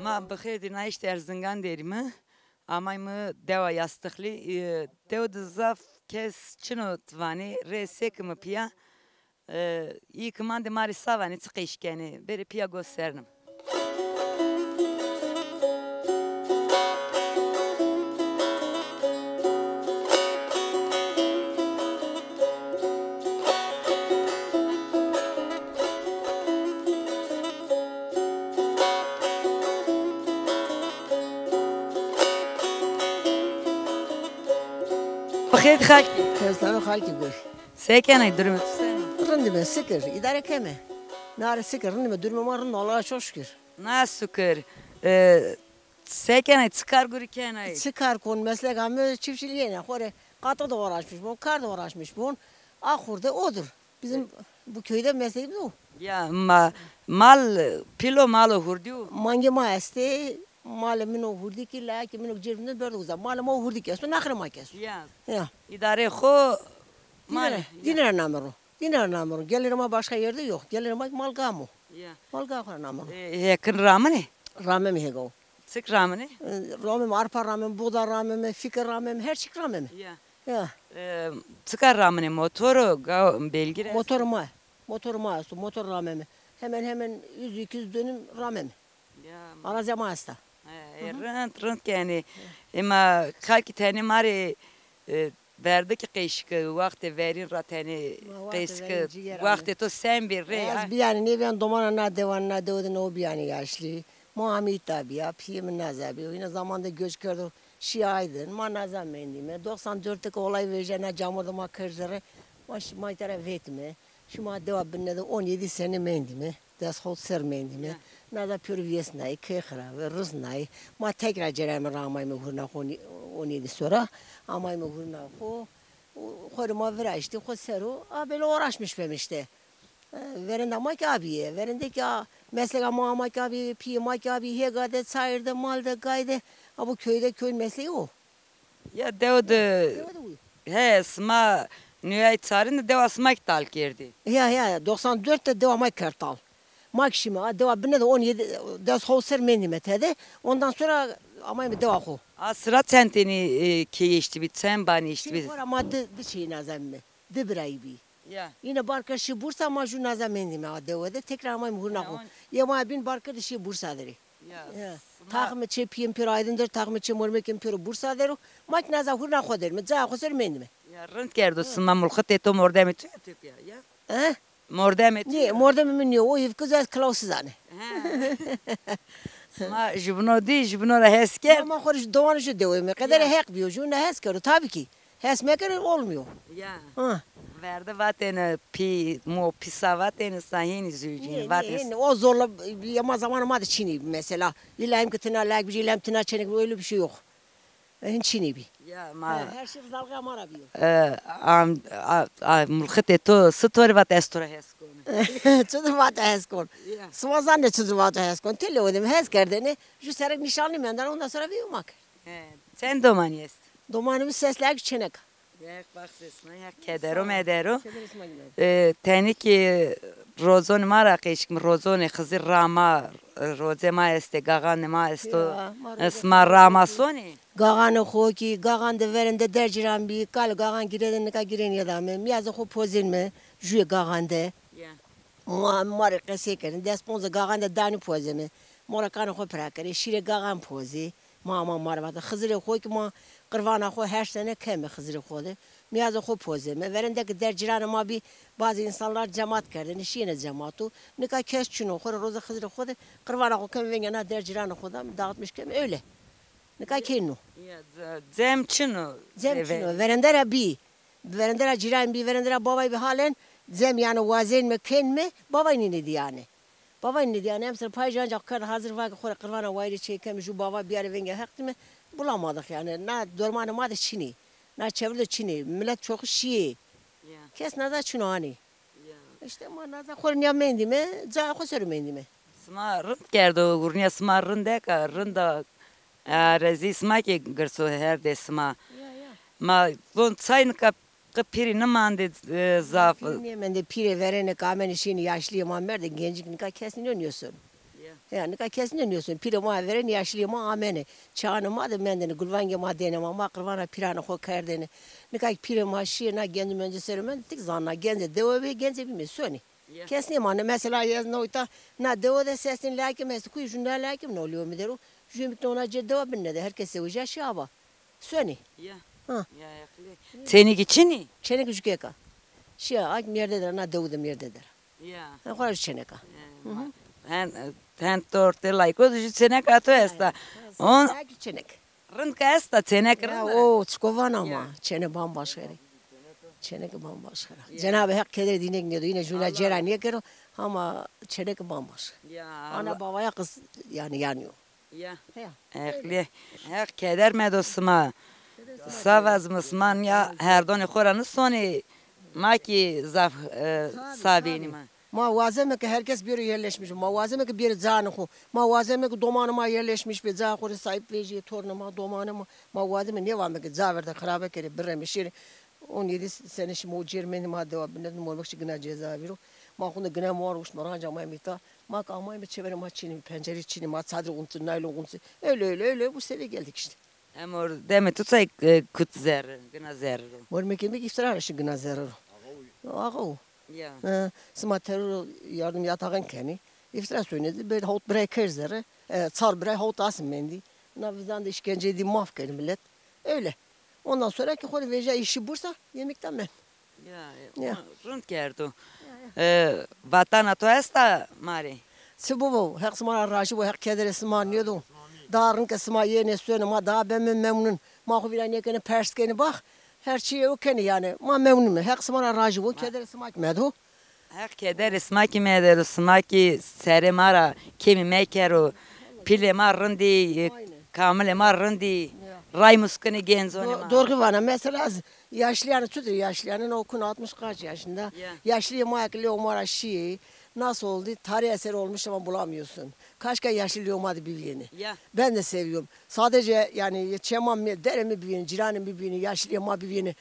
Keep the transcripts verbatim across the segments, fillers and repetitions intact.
Ma bi xêr dî, na îşte Erzingan derîme. Amayme dewa Yastixlî. E, dew de zaf kes çin o ti vanê, rê sekime pîya. E, î ki mandê ma rê sa vanê, çi qeş kenê? Bêrê pîya gosernim. Bi xêr xalkî. Xêr sano xalkî gul. Se kenay, durumê to seno? Rindîme, sikir, îdare keme. Nare sikir, rindîme, durumê ma rind, Allah'a çok şükür. Na şukir. E, se kenay, çi kar gurî kenay? Çi kar kon, mesleka mi çiftçiliğine, xo rê qatı da uğraşmış bon, kar da uğraşmış bon. A xurde odur. Bizim bu köyde mesleğimiz o. Ya, ma, mal, pîl o, mal o, hurdî o? Mangê ma estê, malê min o hurdî kî, layakê min o cêrvînde berdo uza. Malê ma o hurdî kî esto, naxirê ma kî esto. Ya. Ya. Îdareyê xo. Dîne ra, dîne ra name ro. Dîne ra name ro. Gelirê ma başka yerde yok. Gelirê ma mal gam o. Ya. Mal gam xo ra name ro. E, hekin ramine? Rameme hêga o. Çik ramine? E, rameme, arpa rameme, buğda rameme, fike rameme, her çik rameme. Ya. Ya. E, çika ramine, motor o, ga-, beygir esto? Motor ma. Motor ma esto, motor rameme. Hemen hemen yüz iki yüz dönüm rameme. Ya. Araziya ma esta. E, e, rind, rind kenê. Ema xalkî tenê ma rê, e, verdi ki qeşike, wextê verîn ra tenê qeşike, wextê to sen bê rê. Ez bîyanî nêbîyan, domana na dewan, na dewe de no bîyanî yaşlî. Ma amî îta bîya, pîyê mi naza bîyo. Îna zaman de göç kerdo, şî Aydin. Ma naza mendîme. Doksan dört de ki olay vejena, camur de ma kerd zerre. Ma şî, ma îta ra vetîme. Şîma dewa bine de on yedi sene mendîme. Des hewt ser mendîme. Ya. Naza pêro vêsnayî, key xirabe, risnayî. Ma tekrar cêrayme ra amayme hurna xo, on yedi sonra. Amayme hurna xo. Xo rê ma viraştî, xo ser o. A böyle uğraşmış beme işte. E, verenda ma kî a bîye. Verende kî a, mesleka ma, a ma kî a bîye, pîyê ma kî a bîye, hêga de, çayir de, mal de, gay de. A bu köyde, köyün mesleği o. Ya dew de. Dew de uy. He, sima nuyay çarin de dewa sima kî tal kerdî. Ya, ya, doksan dört de dewa ma kerd tal. Ma kî şîme, a dewa bine de on yedi, des hewt ser mendîme tede. Ondan sonra amayme dewa xo. A sıra çend tenî, e, key eştîbî, çend banî eştîbî? Şîme xora ma di, di çêyî naza bîme. Di birayî bî. Ya. Îne bar kerd şî Bursa, ma jû naza mendîme a dewe de, tekrar amayme hurna xo. Ya, on- Yê ma bîn bar kerd şî Bursa derê. Ya. Ya. Sima- Taxme çê pîyê mi pêro Aydin der, taxme çê mormekê mi pêro Bursa der o. Ma kî naza hurna xo der, mi caya xo ser mendîme. Ya, rind kerdo, sima mulxitê to mordemê to ya, Tirkîya, ya? He? Mordemê to ya? Nê, mordemê mi nîyo, o hîvkiz ez kilawsiz ane. He. Sima jubino dî, jubino ra hes kerd? Ma xo rê domanê jû dewe me. Qederê Heq bîyo, jû na hes kerdo, tabii ki. Hes mekero, olmuyor. Ya. Ha. Verde vatêne pî, mo pîsa vatêne, sa hênî zewcînî, nê, nê, vatêne. Hênî, o zorla, ya ma zamanê ma de çinî mesela. Îlla hem ki tina layik bî, îlla hem tina çênekî bî, öyle bir şey yok. Hîn çinî bî. Ya ma. Ha, her şey zalga ma ra bîyo. E, am, a, a, mulxitê to, si to rê vat ez to ra hes kon? Çi dir vat hes kon? Ya. Sima zanê çi dir vat hes kon? Têlewe de mi hes kerdêne, jû serek nîşanlî mendane, ondan sonra vîyo ma kerd. He, çend domanî est? Domanê mi ses layik çênek a. Yeq baxsê sima, yeq kedero medero. Kedero sima gî. E, tenî kî rozonê ma ra qeşik mi, rozonê Xizir ra ma, e, rozê ma estê, gaxandê ma esto. Ya, ma rozê. E, sima ra ma sonê? Gaxanê xo kî, gaxan de verên de der cîran bî, kal gaxan girê de, nika girên yeda mi. Miyazê xo pozên mi, jûyê gaxan de. Ya. Ma, ma rê qesey kerdin. Des ponze gaxan de danî pozê mi. Mora kanê xo pira kerê, şîrê gaxan pozê. Ma, ma, ma rê vate. Xizirê xo kî ma qirvana xo her sene keme Xizirê xo de. Miyazê xo pozeme. Verende ki der cîranê ma bî, bazı insanlar cemaat kerdêne, şîyêne cemaat o. Nika kes çin o. Xo rê roza Xizirê xo de qirvana xo keme, vengê na der cîranê xo de dağıtmış keme. Öyle. Nika kêno. Ya, ce-, cem çin o. Cem çin o. Verende ra bî. Verende ra cîran bî, verende ra bavay bî halen. Cem yani wazenme kenme, bavay nînê dî yani. Bavay nînê dî yani, emser pay jî ancak kerd hazir vake xo rê qirvana wayirê çêkeme, ju bava biyarê vengê Heq dime, bulamadık yani. Na dormanê ma de çinî. Na çevir de çinî. Milet çoxu şiyê. Ya. Kes naza çino anî. Ya. İşte ma naza xo rê niya mendîme, cayê xo ser o mendîme. Sima rind kerdo, gurniya sima rind eka, rind a, e, rezî sima ki girso her de sima. Ya, ya. Ma von çay nika qi pîrî nimandê, e, zaf. Pîrî nêmendê, pîrê verêne ke amenê şînê yaşlîyê ma merdê, gencik nika kes nîno nîyoson. Ya. Ya, nika kes nîno nîyoson. Pîrê ma verêne, yaşlîyê ma amenê. Çağanê ma de mendêne, gulvangê ma dêne ma, ma qirvana pîranê xo kerdêne. Nika ki pîrê ma şîyê, na genci menci ser o mendê, tik zanna, gencê dewe bê, gencê bîme sonê. Ya. Kes nêmane. Mesela ez nowita na dewe de sestin lakim, ez kuy juna lakim, no lîyo mi dero. Jumik nona cê dewa binne de, her kes sewija şi ava. Sonê. Ya. Ha. Ya, eqlê. Çênekî çinî? Çênekî jukeka. Şiya, ak merde der, na dewu de merde der. Ya. Ha, xora ju çêneka. Ya, hı hı. Hen, hen torte layko de ju çêneka to esta. Ya, ya. On çênek. Rind ke esta, çênek rind. Ya, o çiko vana ma. Ya. Çêne bambaşka rê. Çêneke bambaşka ra. Ya. Cenab-ı Hak keder dînek nêdo. Yine juna cêra nêkero, ama çêneke bambaşka. Ya, ana bavaya kız yani yanıyor. Ya. Ya. Eqlê. Heq keder medo sima. Sava ez misman ya herdonê xo ra nisonê, ma kî zaf, e, sabînîme. Ma wazeme ke herkes bêro yerleşmiş. Ma wazeme ke bêro canê xo. Ma wazeme ke domanê ma yerleşmiş bê, canê xo rê sahip vejîyê, tornê ma, domanê ma. Ma wazeme, nêvame ke ca ver de xirabe kerê, bireme, şêrê. On yedi sene şîme o cêr mendîme ha dewa bine de, Mormek şî gina cezaevî ro. Ma xunde gina ma war uştme ra, anca ma yeme îta. Ma ke amayme, çeverê ma çinî, pencerî çinî, ma çadir untî, naylon untî. Öyle, öyle, öyle bu seviyeye geldik işte. Hem or demê tu çay, e, kut zerre, gina zerre ro? Mormekê mi îftira ra şî gina zerre ro. Axa o. Ya. E, sima terör yardım yatağın kenî. İftira soyunê di, bir hawt biray kayr zerre. E, çar biray hawt asm mendî. Na vizan de işkence dî, maf kenî millet. Öyle. Ondan sonra ki xo rê veja işi Bursa, yemekten ben. Ya, ya, rind kerdo. Ya, ya. E, vatana to esta ma rê? Çi bibo, Heq sima ra rajî bo, Heq kederê sima nêdo. Daha rind ke sima yenê sonê, ma daha beme memnun. Ma xo vîra nêkenê, pers kenê, bax. Her çî yew kenê yani. Ma memnun me. Heq sima ra rajî bo, kederê sima kî medo. Heq kederê sima kî medero, sima kî serê ma ra kêmî mekero. Pîlê ma rindî, e, kamilê ma rindî. Ya. Ray muskinê genconê ma. Do-, doğru vana. Mesela ez yaşlıyanı, çudur yaşlıyanı, o kun altmış kaç yaşında. Ya. Yaşlı ma ki lê o ma ra şîyê. Nasıl oldu? Tarih eser olmuş ama bulamıyorsun. Kaşka yaşlı lê o ma de bivîyêne. Ya. Ben de seviyorum. Sadece yani çê ma mi-, derê mi bivîyêne, ciranê mi bivîyêne, yaşlı lê ma bivîyêne.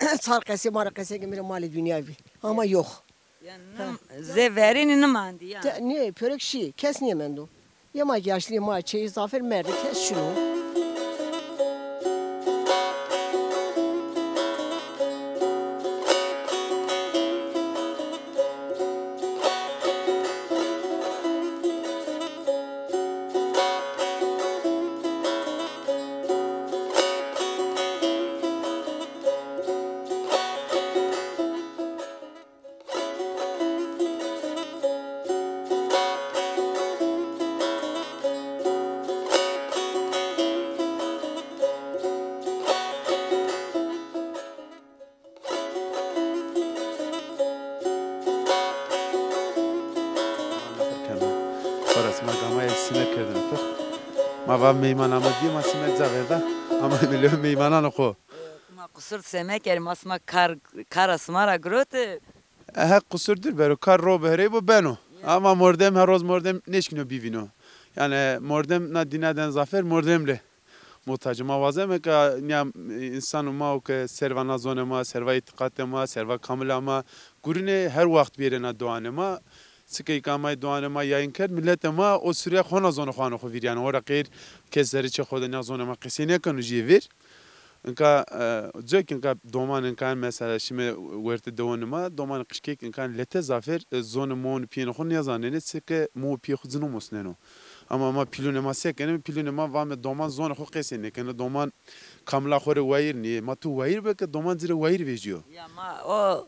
Çar qesê ma ra qesê ke mi rê malê dünya bî. Ama yok. Ya, ha. Zê verênî nimandî ya. Te-, nê, pêrek şî, kes nêmendo. Yê ma yaşlî, ma çeyî zafêr merdê, kes şino. Xora sima gamaya sîne kerdin pir. Ma va meyman ama diye ma sîme ca verda. Ama eme lewê meymanan xo. Ma qusur seme kerî, ma sima kar, kara sima ra girote. E, he qusur dir bero, kar ro bi herey bo beno. Ya. Ama mordem her roz mordem nêşkîno bivîno. Yani mordem na dîna den zafêr mordem rê muhtac o. Ma wazeme ke nîya, e, însanê ma o ke serva na zonê ma, serva îtîqatê ma, serva kamila ma, gurînê her waxt bêrê na doanê ma. Çike ke amay doanê ma yayın kerd, miletê ma o sure xo na zonê xo ano xo vîr. Yani ora qeyr kes zerrê çê xo de nîya zonê ma qesey nêkeno jê vîr. Inka, e, cek inka doman inka mesela şîme wertê dewanê ma, doman qijkek inka lete zafêr, e, zonê ma û pîyênê xo nêzanêne, çike ma û pîyê xo ci nomosneno. Ama ma pîlûnê ma se kenê, pîlûnê ma vame doman zonê xo qesey nêkeno, doman kamila xo rê wayîr nîyê. Ma tu wayîr be ke doman ci rê wayîr vejîyo. Ya ma o,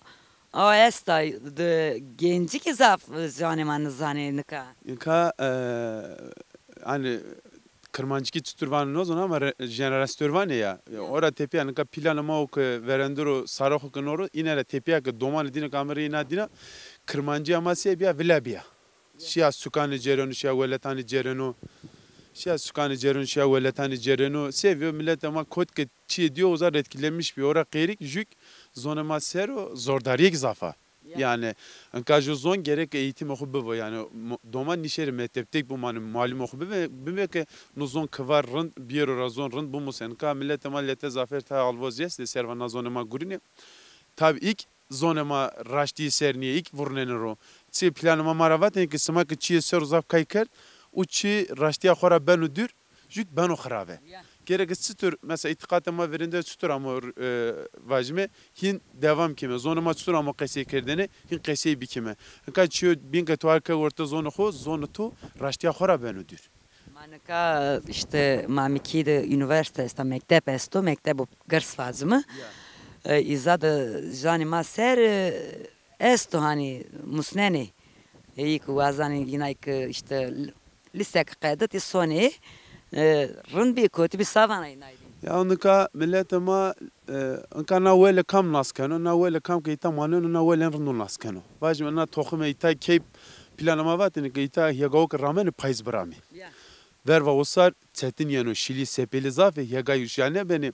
o esta, de, gencî kî zaf ziwanê ma nizanê nika. Inka, e, hani, Kirmancikî çitur vanê nozon ama re-, jenerastor vanê ya. Ya. Ora tepîya nika planê ma o ke verendiro sare xo ke no ro, îne ra tepîya ke domanê dîne ke ame rê îna dîna, Kirmancîya ma se bîya, vila bîya. Ya. Şîya sukanê cêreno, şîya weletanê cêreno. Şîya sukanê cêreno, şîya weletanê cêreno. Se vîyo, miletê ma kot ke çîyê dîyo uza etkilenmiş bîyo. Ora qêrîk jûk zonê ma ser o zordarîyêk zaf a. Ya. Yanî, inka ju zon gerek eğitimê xwu bibo. Yanî, mo-, doman nîşêrê mektebtêk bimanê, muallimê xwu bibe, bibe ke no zon kivar rind biyero ra, zon rind bimusê. Inka miletê ma lete zafêr tayê alvozî estê, serva na zonê ma gurînê. Tabî îlk zonê ma raştîyê ser nîyê, îlk vurnenê ro. Çi planê ma ma ra vatêne ke sima ke çîyê ser o zaf kay kerd, û çî raştîya xo ra beno dûr, jûk beno xirabe. Ya. Gereke çitur, mesela îtîqatê ma verênde çitur amo, e, vajîme, hîn devam keme. Zonê ma çitur amo qesey kerdene, hîn qesey bikeme. Nika çîyo bîn ke tu ar ke orte zonê xo, zonê tu raştîya xo ra beno dûr. Ma nika îşte Mamikî de unîversîte esta, mekteb esto, mektebo girs vajîme. Ya. E, îza de janî ma ser, e, esto hanî musnenê. Ey ke wazanê înay ke îşte l-, lîse ke qedit, î sonê, e, rind bî, kotî bî, sa vana înay bî? Ya nika miletê ma, e, nika na wele kam nas keno, na wele kam ke îta maneno, na wele rind nas keno. Vajîme na toxime îta key, planê ma vatêne ke îta hêgawo ke ramene payîz biramê. Ya. Verva usar çetin yeno, şilî sepelî zaf ê, hêgayî uşîya nêbenê,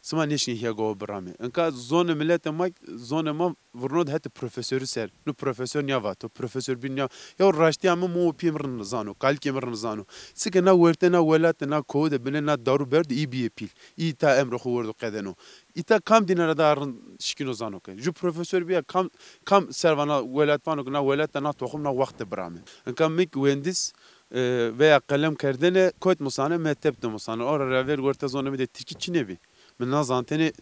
sima nêşinê hêgawo biramê. Inka zonê miletê ma, zonê ma vurno de hetê profesorî ser. No profesor nîya vato, profesor bîn nîya. Yew raştîya mi, mo û pîyê mi rind zano, kalikê mi rind zano. Çike na werte, na welat de, na kowe de binê na daru berdo, î bîyê pîl. Î ta emrê xo werdo qedeno. Îta kam dîne ra daha rind şikîno zano ke. Ju profesor bîya kam, kam serva na welat vano ke na welat de, na toxim na wext de biramê. Inka mi kî wendis, e, veya qelem kerdene, kot musane, mekteb de musane. Ora ra ver werte zonê mi de tirkî çinê bî. Mi na zantene,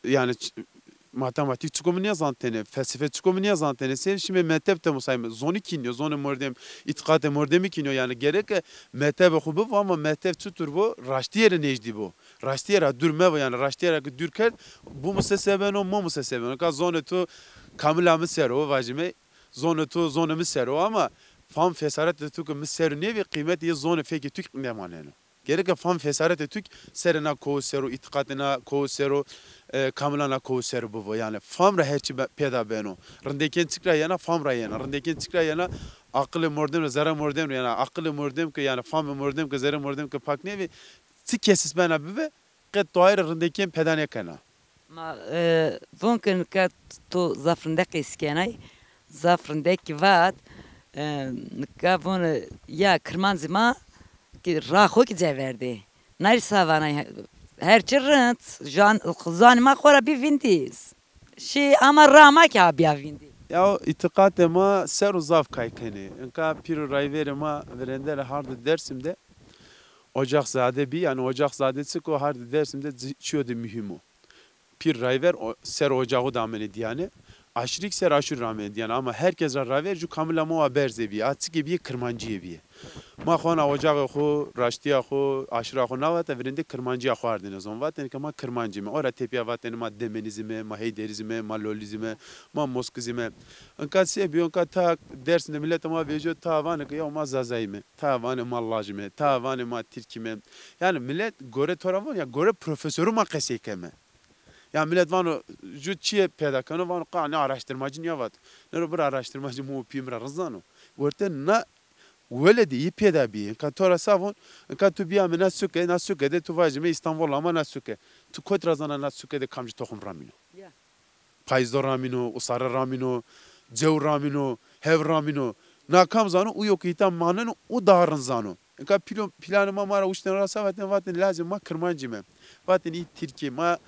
yanî ç-, matematîk çiko mi nêzantene, felsefe çiko mi nêzantene. Sey şîme mekteb de musayme. Zonî kînîyo, zonê mordem, îtîqatê mordemî kînîyo. Yanî gereke mektebê xo bibo ama mekteb çitur bo? Raştîye rê nêjdî bo. Raştîye ra dûr mebo, yanî raştîye ra ke dûr kerd, bimuse se beno, memuse se beno. Ka zonê tu kamila mi ser o, vajîme, zonê tu zonê mi ser o ama fam fesaretê tu ke mi ser o nêbî, qîmetê yê zonê fekê tu kî nêmaneno. Gereke fam fesaretê tu kî serê na kowo ser o, îtîqatê na kowo ser o, e, kamila na kowo ser o bibo. Yanî fam ra her çî be-, pêda beno. Rindekên çik ra yena, fam ra yena. Rindekên çik ra yena, aqilê mordem ra, zerrê mordem ra yena. Aqilê mordem ke, yanî famê mordem ke, zerrê mordem ke pak nêbî, çi kesîs bena bibe, qet tu aye rê rindekîyên peda nêkena. Ma, e, von ke nika tu zaf rindek qesî kenay, zaf rindek kî vat, e, nika von, e, ya kirmancî ma kî ra xo kî ceverdê. Nay rê sa vanay, her çi rind, jan-, zanî ma xo ra bî vîndî. Şî ama ra ma kî ha bîya vîndî. Ya îtîqatê ma ser o zaf kay kenê. Inka pîr û rayverê ma virênde ra hardê Dêrsim de Ocaxzade bî, yanî Ocaxzade çik o, hardê Dêrsim de ci-, çîyo de muhîm o. Pîr rayver o, ser ocaxu de amenê dîyane, aşîrî kî ser aşîrî ra amenê dîyane. Ama her kes ra raver jû kamila ma wa berze bîye. A çike bîye, kirmancîye bîye. Ma xo na ocaxê xo, raştîya xo, aşîra xo navate, virênde kirmancîya xo ardêne zon. Vatêne ke ma kirmancîme. Ora tepîya vatêne ma demenîzîme, ma heyderîzîme, ma lolîzîme, ma moskizîme. Inka se bîyo, inka ta Dêrsim de miletê ma vejîyo, ta vanê ke ya ma zazayîme, ta vanê ma lajîme, ta vanê ma tirkîme. Yanî milet gore to ra vano, ya gore profesorû ma qesey keme. Ya milet vano, ju çîyê pêda keno, vano qa ne araştırmacı nîya vato. Nero bira, araştırmacı mi û pîyê mi ra rind zano. Werte na wele de yî pêda bîyê. Inka to ra sa von, inka tu bîyame na suke, na suke de tu vajîme Îstanbul ama na suke. Tu kot ra zana na suke de kamcî toxim ramîno? Ya. Payîzo ramîno, usare ramîno, cew ramîno, hew ramîno. Na kam zano? Uyo ke îta maneno, u daha rind zano. Inka pîlo-, planê ma ma ra uştene ra sa vatên, vatên lazê ma kirmancîme. Vatên î tirkî, ma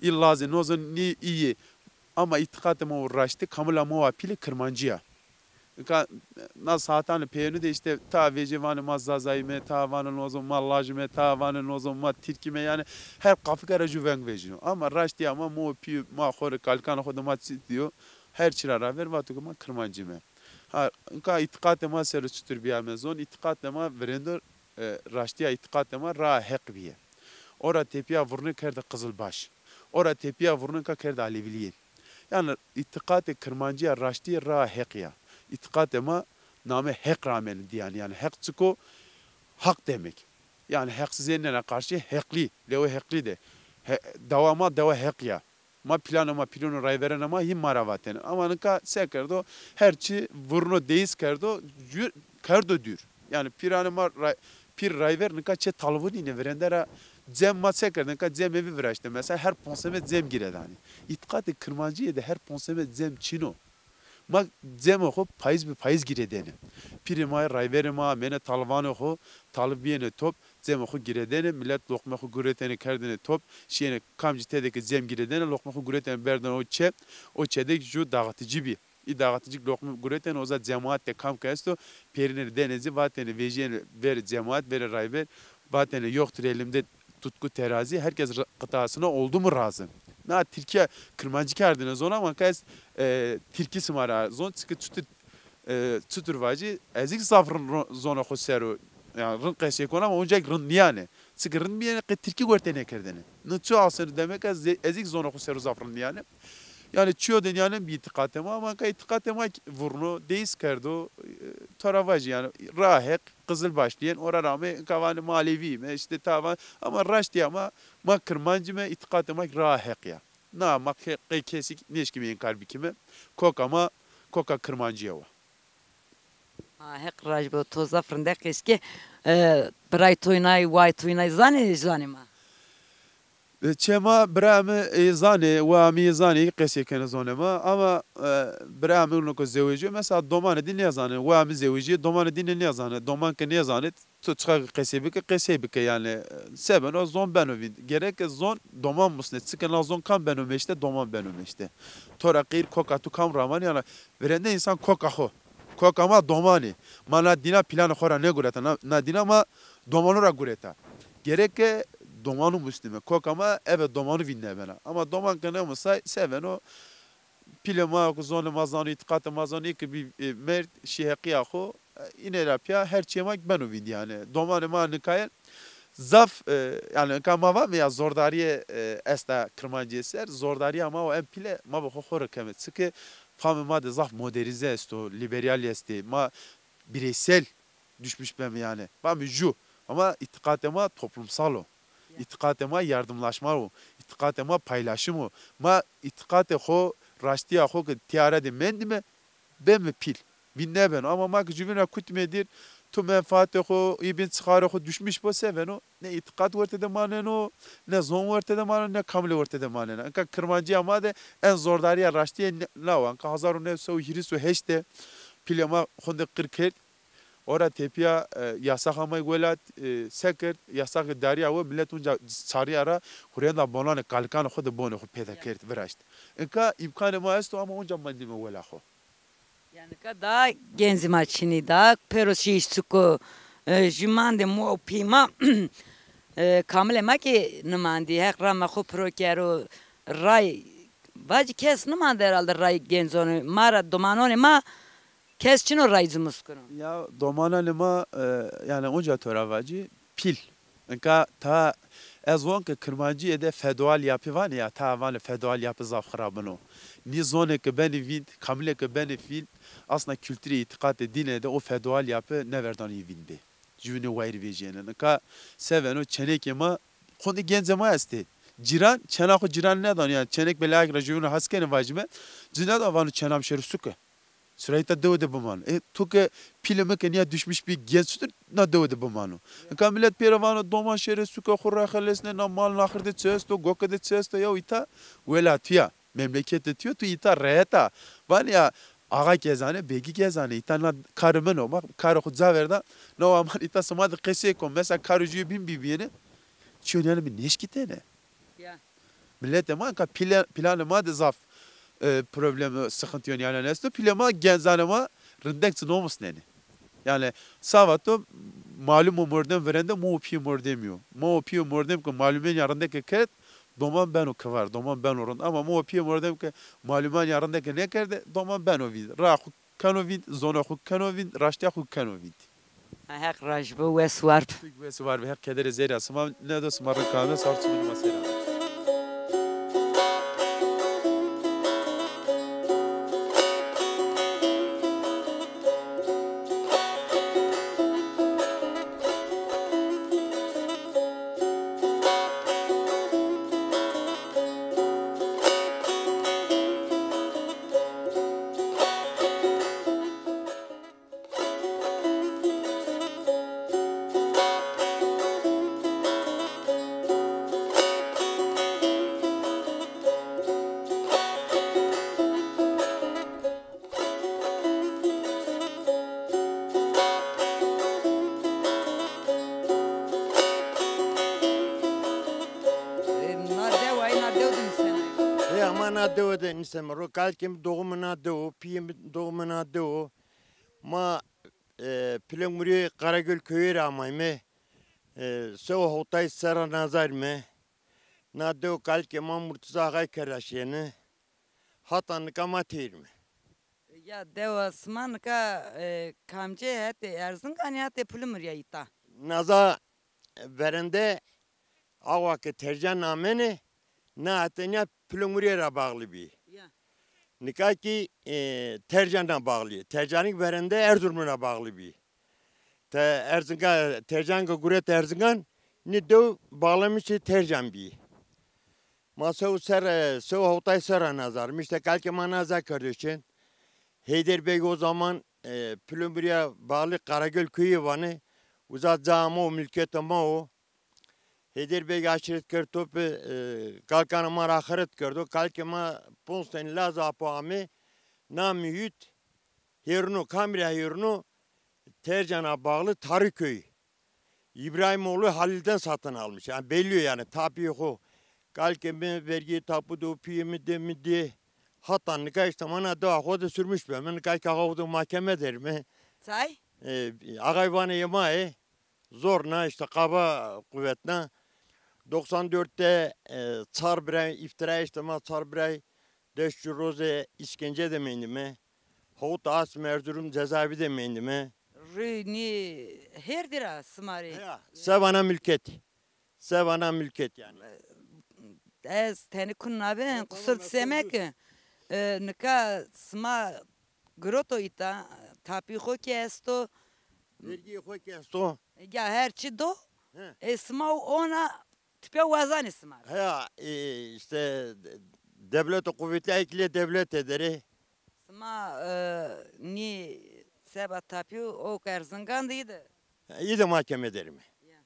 î lazê, no zon nî î yê. Ama îtîqatê ma û raştî kamila ma wa pîlê kirmancî ya. Nika na saatane peyênû de îşte ta vejê vanê ma zazayîme, ta vanê no zon ma lajîme, ta vanê no zon ma tirkîme, yanî her qafike ra jû veng vejîno. Ama raştîya ma, mo pî ma xo rê, kalikanê xo de ma çi dîyo, her çî ra raver vato ke ma kirmancîme. Ha, nika îtîqatê ma ser o çitur bîyame zon, îtîqatê ma virêndo, e, raştîya îtîqatê ma raa Heq bîye. Ora tepîya vurne kerde qizilbaş. Ora tepîya vurne ka kerde alevîlîyê. Yanî îtîqatê kirmancîya raştîye raa Heq ya. Îtîqatê ma namê Heq ra amenê dîyane. Yanî Heq çik o? Hak demek. Yanî heqsizênî nena qarşî, heqlî, lewê heqlî de. He, dewa ma dewa heq ya. Ma pîlanê ma, pîlûn û rayverênê ma hîn ma ra vatêne. Ama nika se kerdo? Her çî vurno deyîs kerdo, cûr kerdo dûr. Yanî pîranê ma ray-, pîr rayver nika çê talvûn nînê, virênde ra cem ma se kerdo? Nika cemê vî viraşte. Mesela her ponsemed cem gîredanê. Îtîqatê kirmancîye de her ponsemed cem çin o. Ma cemê xo payîz bi payîz gîredêne. Pîrê ma, rayverê ma amêne talvanê xo, talib bîyêne top, cemê xo gîredêne, milet loqmê xo guretêne kerdêne top, şîyêne kamcî tede ke cem gîredêne, loqmê xo guretêne berdêne o çe, o çe de jû dağıtıcı bî. Î dağıtıcı loqmê guretêne, oza cemaat de kam ke esto, pêrîne dêne ci, vatêne, vejîyêne verê cemaat, verê rayver, vatêne yoktur elimde tutku terazi, herkes ra-, kıtasına oldu mu razı. Na Tirkîya, Kirmancî kerdêne zon ama ke ez, e, Tirkî sima ra zon, çike çutur, e, çutur vajî, ez kî zaf rind ro-, zonê xo ser o, yanî rind qesey kon ama onca kî rind nîyanê. Çike rind bîyêne qey Tirkî wertê nêkerdêne. No çi aseno, demek ez, ez kî zonê xo ser o zaf rind nîyanê. Yanî çîyo de nîyanên bî îtîqatê ma, ama ke îtîqatê ma kî vurno, deyîs kerdo, e, to ra vajî yanî, raa heq, qizilbaşlîyên, ora ra amê, nika vanê ma Alevî yîme, îşte ta van, ama raştîya ma, ma Kirmancî me, îtîqatê ma kî raa heq ya. Na ma ke-, qey kesî kî nêşkîme înkar bikîme, koka ma, koka Kirmancîye wa. Ha, heq raj bo, to zaf rindek qesey ke, e, biray to nay, way to nay zanê, zanê ma. E, çê ma, birayê mi, e, zanê, waa mi yê zanê, qesey kenê zonê ma. Ama, e, birayê mi no ke zewejîyo, mesela domanê dî nêzanê. Waa mi zewejîyê, domanê dî nê-, nêzanê. Doman ke nêzanê, to çiqa ke qesey bike, qesey bike yanî. Se beno, zon beno vînd. Gereke zon doman musnê. Çike na zon kam beno meşte, doman beno meşte. To ra qeyr koka tu kam ra manê, yanî virênde însan koka xo. Koka ma doman ê. Ma na dîna pîlanê xo ra nêgureta. Na, na dîna ma domanû ra gureta. Gereke domanû musnîme. Koka ma ebe domanû vînd nêbena. Ama doman ke nêmusay, se beno? Pîlê ma ku zonê ma zano, îtîqatê ma zano, ê ke bî, e, merd, şî heqîya xo, e, înê ra pîya her çîyê ma kî beno vînd yanî. Domanê ma nika yê zaf, e, yanî nika ma vame ya zordarîye, e, esta Kirmancîye ser. Zordarîya ma û en pîle ma bi xo xo rê keme. Çike famê ma de zaf modernîze esto, lîberal estê. Ma bireysel düşmüş beme yanî. Vame jû. Ama îtîqatê ma toplumsal o. Ya. Îtîqatê ma yardımlaşma o. Îtîqatê ma paylaşım o. Ma îtîqatê xo, raştîya xo ke tîya ra de mendîme, beme pîl. Vînd nêbeno. Ama ma ke jûvîn ra kutîme dîr, tu menfaatê xo, î bin çixarê xo düşmüş bo, se beno? Ne îtîqat wertê de maneno, ne zon wertê de maneno, ne kamilê wertê de maneno. Enka Kirmancîya ma de en zordarîya raştîye ne-, na wa. Enka hezar û new sey û hîris û heşt de pîlê ma xo de qir kerd. Ora tepîya, e, yasax amay welat, e, se kerd, yasaxê darîya we, milet onca çarîya ra hurênda bonanê kalikanê xo de bonê xo pêda kerd, viraşt. Enka îmkanê ma esto ama onca mendîme wela xo. Yanî ka daha gencê ma çinî, daha pêro şîş çik o, e, jû mandê mo û pî ma, e, kamilê ma kî nimandî. Heq rama xo piro kero, ray vacî kes nimandî herhalde, ray genconê ma ra, domanonê ma kes çin o ray ci muskuno. Ya domananê ma, e, yanî onca to ra vacî, pîl. Enka ta ez von ke Kirmancîye de feodal yapı vanê ya, ta vanê feodal yapı zaf xirabin o. Nî zonê ke benê vînd, kamilê ke benê vînd, aslında kulturê, îtîqatê, dînê de o feodal yapı nêverdanê vînd bê. Jûvînê wayîr vejîyêne. Nika se beno, çênekê ma, xondê gencê ma estê. Cîran, çêna xo cîran nêdano yanî. Çênek belaya ke ra jûvîno hes kenê vajîme, ci nêdano, vano çêna mi şêro suke. Sura îta dewe de bimano. E, to ke pîlê mi ke nîya düşmüş bî, genc çutir na dewe de bimano? Nika milet pêro vano, doman şêrê suke, xo rexelesnê, na mal naxir de çi esto, goke de çi esto, ya îta welatî ya, memleketê to yo, tu îta rehet a. Vanê ya, axa ke zanê, begî ke zanê, îta na karê min o. Ma karê xo ca verda, na wa ma îta sima de qesey kon. Mesela karê jûyê bîn bîbîyêne, çîyo nîyanê mi nêşkîtêne. Ya. Miletê ma ka pîle-, planê ma de zaf, e, problem, sıkıntı yön yanî esto. Pîlê ma, gencanê ma rindek ci nomusnenê. Yanî sava to malum o mordem virende, mo û pîyê mordemî yo. Mo û pîyê mordem ke malumênîya rindeke kerd, doman beno kivar, doman beno rind. Ama mo û pîyê mordem ke malumanîya rindeke nêkerde, doman beno vînd. Raa xo keno vînd, zonê xo keno vînd, raştîya xo keno vînd. Ha, Heq raj bo, wes war bi. Wes war bi, Heq kederê zerrîya sima nêdo, sima rind kamê, sar çimûnê ma sera. Dewe de nîseme ro, kalikê mi doğumê na dew o, pîyê mi doğumê na dew o. Ma, e, Pilemurîyê Karagöl köyü ra amayme. E, sew hewtay serra nazarîme. Na dew kalikê ma Murtiza Axay kerdî şîyêne. Hata nika ma têrîme. Ya dewa sima nika, e, kamcê hetê Erzinganî hetê Pilimurîya îta? Naza verende awa ke Tercan amene, na hetê nîya Pilimurîye ra bağlı bî. Ya. Nika kî, e, Tercan ra bağlı. Tercanî verende Erzurum ra bağlı bî. Te Erzingan, Tercan ke guret Erzingan, nî dew bağlamışê Tercan bî. Ma sew ser, e, sew hewtay serra nazarîme. Îşte kalikê ma naza kerdo çin. Heyder Beg o zaman, e, Pilimurîya bağlı Karagöl köyü vanê. Uza ca ma o, milketê ma o. Heyder Beg aşîret kerd topi, e, kalikanê ma ra axiret kerdo. Kalikê ma ponc tenî laz apo ame. Na muhît hêrino, kamî ra hêrino? Tercana bağlı Tarıköy. İbrahimoğlu Halil'den satın almış. Yani belli yani, tapîyê xo. Kalikê mi vergîyê tapu do, pîyê mi de, mi de. Hata nika îşte ma na dewa xo de sürmüş beme. Nika kî axa xo de mahkeme derîme. Çay? E, axay vanê yê ma yê. Zor na, îşte qaba quvetna. Doksan dörtte, e, çar biray îftira, îşte ma çar biray dest çi roze îşkence de mendîme. Howt asme Erzurum cezaevi de mendîme. Rûnî hêrdî ra sima rê. Ya, seba na milketî. Seba na milketî yanî. Ez tenê kun nabe, qusur dîse meke. E, nika sima giroto îta, tapî xo kî esto. Vergîyê xo kî esto. Ya her çi do. He. E, sima û ona Tipya wazanê sima ra. Heya, e, îşte de-, dewleto quvetî, ay kî lê dewlete der ê. Sima, e, nî seba tapî o ke Erzingan de î de. Î de mahkeme derîme. Ya.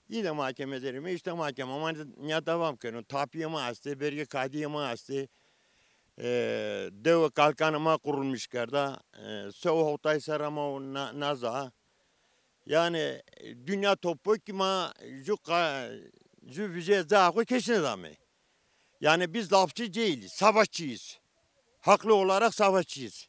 Î de mahkeme derîme. Îşte mahkeme ma nîya devam keno. Tapîyê ma estê, vergê kadîyê ma estê. E, dewe kalikanê ma kurulmuş kerda. E, sew hewtay serra ma o na-, naza. Yani dünya topu ki ma ju ka-, ju vijê ca xo keş nêdame. Yani biz lafçı değiliz, savaşçıyız. Haklı olarak savaşçıyız.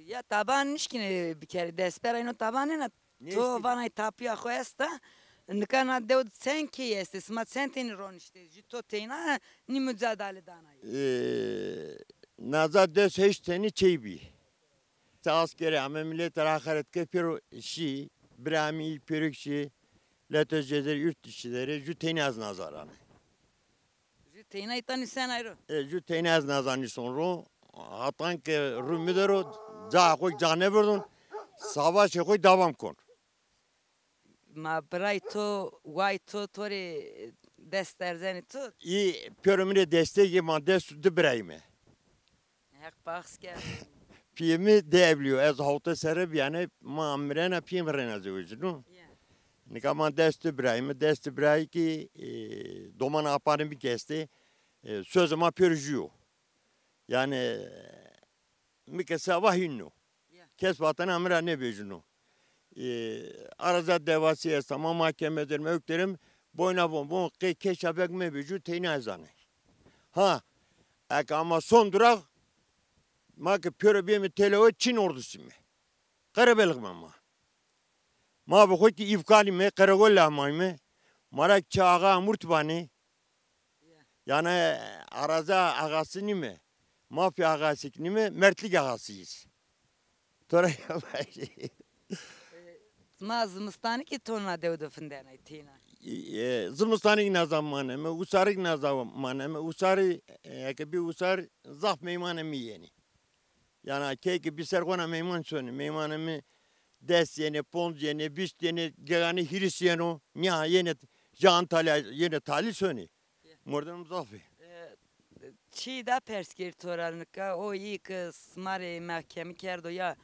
Ya taban nişkîne bir kere, destpera ino taban nêna. To vanay tapîya xo esta. Nika na dew çend key estê? Sima çend tenî roniştê? Ju to teyna nî mucadele danay? Ee, naza des heşt tenî çey bî. Ti askerî ame, miletî ra haqaret ke, pêro şî, birayê mi pêro kî şî, leto cêder, yurt dışı derê, ju teyna ez nazarane. Ju teyna îta nîsenay ro? E, ju teyna ez nazan nîson ro. Hatan ke ru mi der o, ca xo ca nêberdon, savaşê xo devam kon. Ma biray to, way to, to rê dest erzenê to? Î pêro mi rê destek ê, ma des û di birayî me. Heq bax kerd. Pîyê mi di ewlî yo, ez hewte serre bîyane, ma mirena, pîyê mi reyna zewecîno. Ya. Nika ma des û di birayî me, des û di birayî kî, e, domanê apanê mi kî estê, e, sözê ma pêro jû yo. Yanî, mi ke seba hîn o. Ya. Kes vatena mi ra nêvejîno. E, araza dewasî esta, ma mahkeme derîme, ewk derîme, boyna von, von qey keşa veng mevejîyo, teyna ez zanay. Ha, eke ama son durağ, ma ke pêro bîyeme têlewe, Çin ordusî me. Qerebelix me ma. Ma bi xo kî îvkalî me, qeregol amayme. Ma ra kî çi axa Murt vanê. Yanî araza axası nîme. Mafya axası kî nîme, mertlik axasıyız. To ra ya. Ma zimistanî kî to na dew de findenay teyna? E, zimistanî kî naza maneme, usarî kî naza maneme. Usarî, e, eke bî usar, zaf meymanê mi yenî. Yanî key ke bî ser xo na meyman sonî. Meymanê mi des yenê, ponc yenê, vîst yenê, gegane hîris yeno. Nîya yenê, ja Antalya yenê talî sonî. Mordem zaf ê. E, çî da pers kerd to ra nika, o î ke sima rê mehkemî kerdo ya,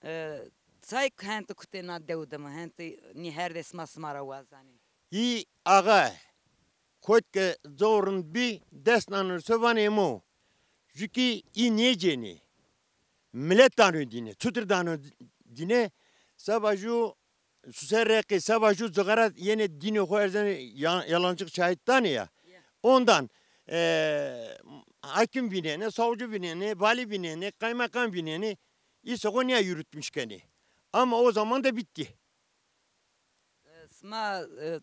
e, çay hente kutê na dew de mi, hente nî herdê sima sima ra wazanê? Î axa, kot ke cewrin bî, dest nano se vanê emo. Ju kî î nêcênê. Milet dano dîne. Çutir dano dîne? Seba ju suse reqî, seba ju cixara yenê dînê xo erzenê, ya-, yalancık şahit danê ya. Ya. Ondan, e, hakim vînenê, savcı vînenê, valî vînenê, kaymakam vînenê. Îse xo nîya yürütmüş kenê. Ama o zaman da bitti. E, sima, e,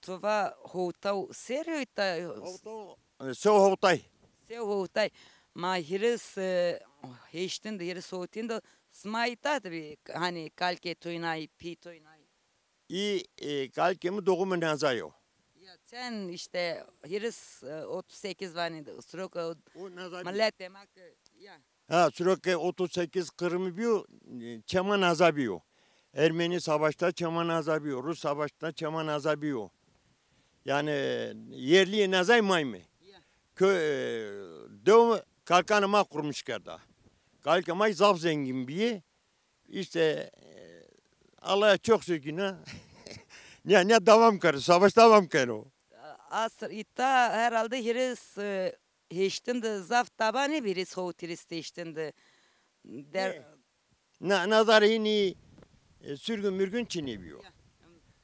tu va howta û serrî îta? Howta, e, sew howtay. Sew howtay. Ma hîris, e, heştin de, hîris howtin de sima îta de bî, hanî kalkê to înay, pî to înay? Î, e, kalkê mi doğumê naza yo. Ya sen işte hîris, e, otuz sekiz vanî de, sirok, e, o naza bî. Milletê ma ke, ya. Ha, sürekli otuz sekiz Kırımı biyo, e, çema naza biyo. Ermeni savaşta çema naza biyo, Rus savaşta çema naza biyo. Yani, e, yerli nazay may mi? Ya. Kö, e, dew kalkanı ma kurmuş kerda. Kalka may zaf zengin biye. İşte, e, Allah'a çok şükür ne. Ne, ne devam karo, savaş devam karo. Asr ita herhalde hîris, e, heştin de zaf taba nêbî, hîris howt, hîris heştin de. Der- Ne? Na, nazar hînî, e, sürgün mürgün çinê biyo. Ya.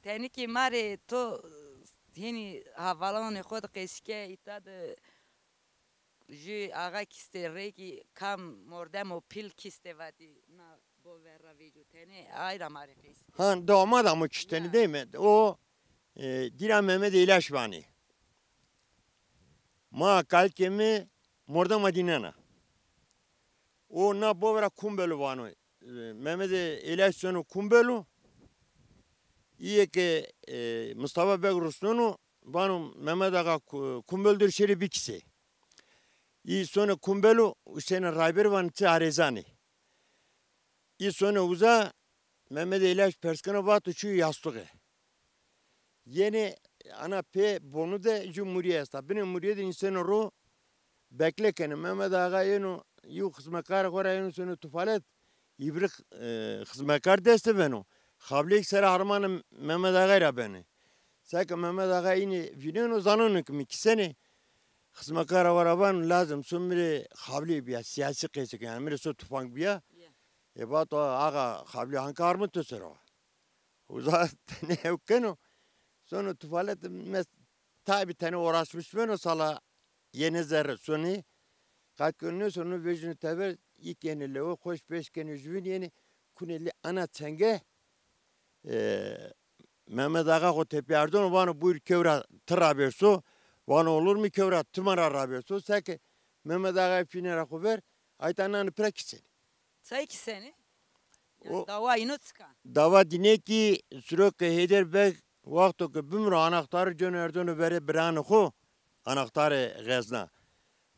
Tenî kî ma rê to hînî havalanê xo de qesî ke, îta de jü axa kîstê rê kî kam mordemo pîl kîstê vatî na bover ra vêco tenê ay ra ma rê qesî ke. Han, damat ama kişteni değil mi? O, e, dîra Mehmet Eylaş vanê. Ma kalkê mi mordema dînena. O na bovera Kumbelu vano. E, Mehmet Eylaş sono Kumbelu. Îyê ke, e, Mustafa Beg rusneno, vano Mehmet Axa Ku-, Kumbelu dir şêrê bikisê. Î sono Kumbelu, Hüseyin Rayber vanê çi arêzanê. Î sono uza, Mehmet Eylaş pers keno vato çi yastığı. Yenê ana pê bonu de jü murîye esta. Binê murîye de înseno ro bekle kenê. Mehmet Axa yeno, yew xizmekarê xo ra yeno sono tufalet, îbrî, e, xizmekar dest de beno. Xablêk sera armanê Mehmet Axay ra benê. Seke Mehmet Axa înî vîneno, zaneno ke mi kîsenê. Xizmekarê xo ra vano lazim so mi rê xablê bîya, sîyasî qesê ke, yanî mi rê so tufang bîya. Ya. E, vato axa xablê hanka armê to sero. Uza tenê ew keno. Sono tufalet mes tabi tenê uğraşmış beno sala yenê zerre sonê. Qat keno nêsono vejîno teber, î kenê lewe, xoş beş kenê jüvin yenê, kunê lê ana çenge. E, Mehmet Axa xo tepî erdono, vano buyur kewra ti ra berso. Vano olur mu kewra ti ma ra ra berso. Seke Mehmet Axay fînê ra xo ver, ayta nanê pira kîsenê. Çay kîsenê? Yani o dawa îno çikan? Dawa dîne kî siro ke Heyder Beg wexto ke bimiro anahtarî cono erdono verê biranê xo, anahtarê xezna.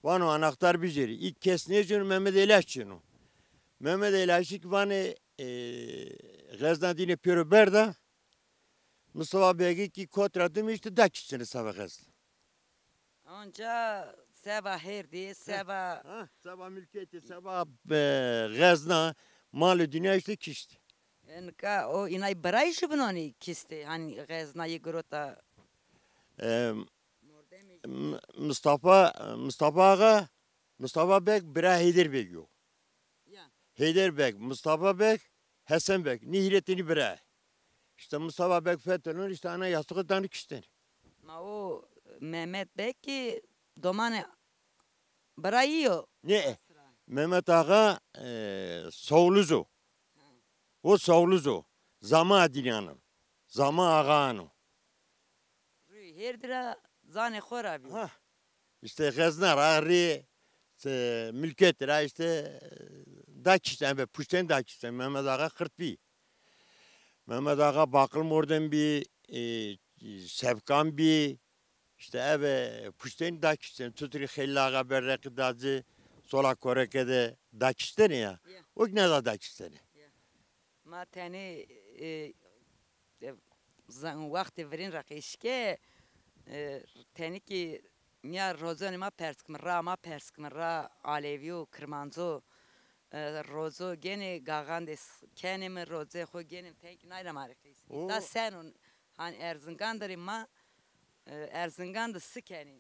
Vano anahtar bijêrî. Î kes nêcêno, Mehmet Eylaş cêno. Mehmet Eylaşî kî vanê, e, xezna dîne pêro berda. Mustafa Begî kî kot ra dimişti da kiştine seba xezna. Onca seba hêrdî, seba... Ha, seba milketî, seba, e, xezna, malê dinya işte kişt. E, nika o înay birayî jü binonî kîstê, hanî xeznayî girota? E, mordemî jü. M-, Mustafa, Mustafa Axa, Mustafa Beg bira Heyder Beg yo. Ya. Heyder Beg, Mustafa Beg, Hesen Beg. Nî hîrê tenî bira. İşte Mustafa Beg fetelon, işte ana yastığı danî kiştene. Ma o Mehmet Beg kî domanê birayî yo. Ne? Mehmet Axa, e, Soğluz o. Ha. O Soğluz o. Zama Adilyan o. Zama Axayan o. Rûyê hêrdî ra zanê xo ra bî. Ha. İşte xezna ra rê, se, milketî ra işte, e, da kişten ve puşten da kişten. Mehmet Axa xirt bî. Mehmet Axa baqil mordem bî, e, sevkan bî. İşte eve puşten da kişten. Tutrî Xelîl Axa Berreqî da ci, sola Koreke de da kiştene ya. Ya. O kî neda da kiştene. Ya. Ma tenê, e, e, zan-, wextê virên ra qesî ke, e, tenê kî nîya rozonê ma pers kime, ra ma pers kime, ra Alevî yo, Kirmanco, e, rozo gênê gaxan de s-, kenê mi, rozê xo gênê mi, tenê kî nay ra ma rê qesî ke. O da seno, hanî Erzingan de rê ma, e, Erzingan de si kenê?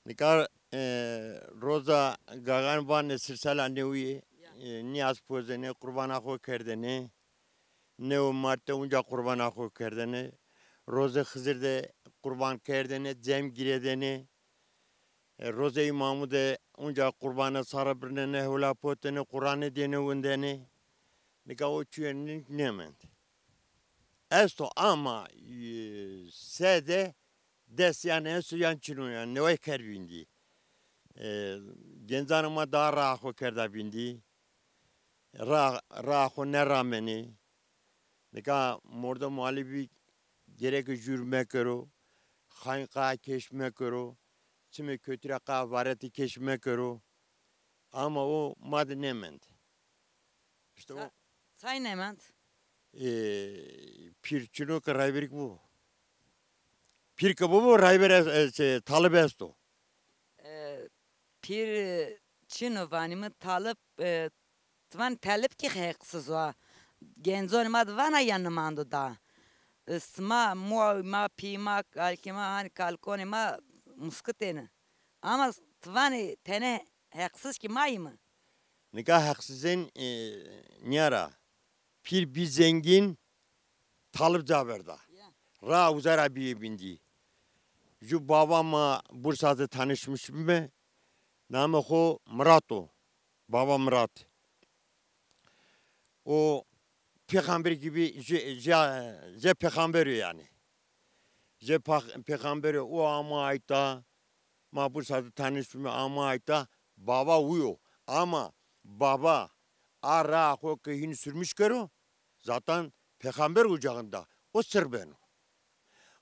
Nika, e, roza gaxan vanê sirsela newî, ya, e, nîyaz pozenê, qurbana xo kerdenê. New Mart de unca qurbana xo kerdenê. Rozê Xizir de qurban kerdene, cem girêdenê. E, rozê Îmamu de onca qurbane sare birnenê, hewla potêne, Quranê dêne, windenê. Nika o çîyê nî nêmend. Esto ama, e, sede des yan esto yan çin o yan, neway kerd vîndî. E, gencanê ma daha raa xo kerda vîndî. Ra-, raa xo nêramenê. Nika mordem alî bî gereke jûr mekero, xayn qa keş mekero, çimê kotî ra qa vareti keş mekero. Ama o ma de nêmend. Îşte o. Ça-, çay nêmend? E, pîr çin o ke rayberî kî bibo. Pîr ke bibo, rayber es-, e, şey, talib esto. E, pîr, e, çin o, vanîme talib, e, ti van talib kî heqsiz o. Genconê ma de vana ya nimando da. E, sima, moa ma, pî ma, kalkê ma, hanî kalkonê ma muskitêne. Ama ti vanê tenê heqsiz kî ma yîme. Nika heqsizên, e, nîya ra. Pîr bî zengîn, talib ca verda. Ya. Raa uza ra bîyê vîndî. Ju baba ma Bursa de tanışmış bîme. Namê xo Murat o. Baba Murat. O pêxamberî kî bî, jê, jê, jê pêxamber o yanî. Jê pax-, pêxamber o, o ama ayta, ma Bursa de tanışmış bîme, ama ayta, baba uyo. Ama baba a raa xo ke hîn sürmüş kero, zaten pêxamber ocağında, o sir beno.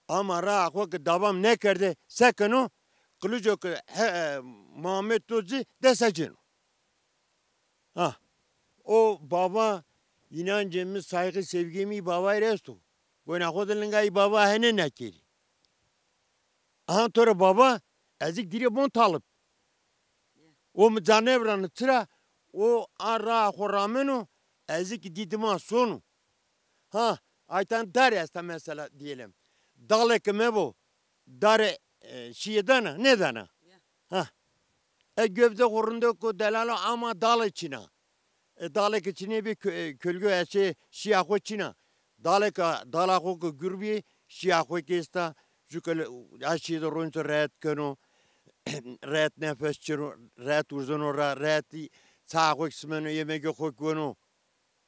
Ama raa xo ke devam nêkerde, se keno, qilico ke he, Muhammed to ci dest cêno. Ha. O baba, înancê mi, saygı, sevgî mi î baba rê esto. Gona xo de linga î baba henê nêkerî. Aha to rê baba, ez kî dîrê bon talib. O mi ca nêvirano, çira o a raa xo rameno, ez kî dî dima sono. Ha, aytan darê esta mesela diyelim. Dalê ke mebo, darê, e, şîye dana, nêdana? Ya. Ha. E, gövde xo rindo ko delalo ama dalê çin a. E, dalê ke çinê bî kö-, e, kölge, e, şey, şîya xo çin a. Dalê ke, dala xo ke gür bî, şîya xo kî esta. Ju ke le-, a şîye de ronco rehet keno. Rehet nefes çino, rehet urzeno ra, rehet ça xo kî simeno, yemegê xo kî weno.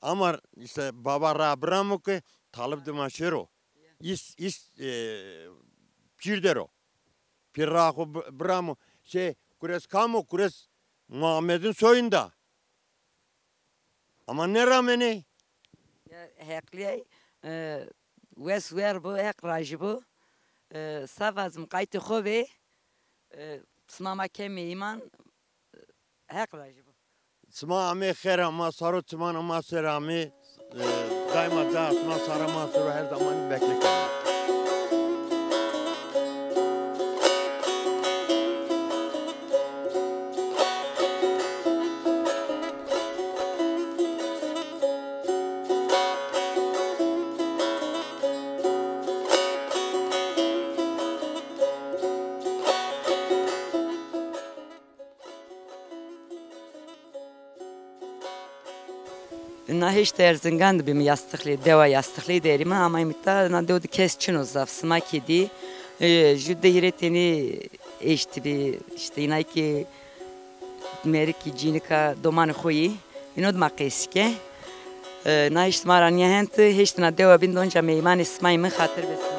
Ama îşte baba ra biramo ke talib dima şêro. Ya. Îs, îs, e, pîr der o. Pîr ra xo bi-, biramo. Şey, kures kam o? Kures Muhammed'in soyunda. Ama nêramenê. Ya, heqlîyay, e, wes wer bo, Heq rajî bo. E, sa vazim, qaytê xo bê. E, sima ma kemê îman, Heq rajî bo. Sima amê xêr ama, saro çimana ma ser amê. E, daima ca sima sara ma ser o, her zaman bekle kena. Na heşt Erzingan de bîme, Yastıklı, dewa Yastıklı derîme, ama îmita na dew de kes çin o zaf, sima kî dî. E, ju de hîrê tenî eştî bî, îşte înay kî merikî, cînika, domanê xo yî. Îno de ma qesî ke. E, na heşt ma ra nîya hend, heşt na dewa bîn de onca meymanê sima îme, xatir be sima.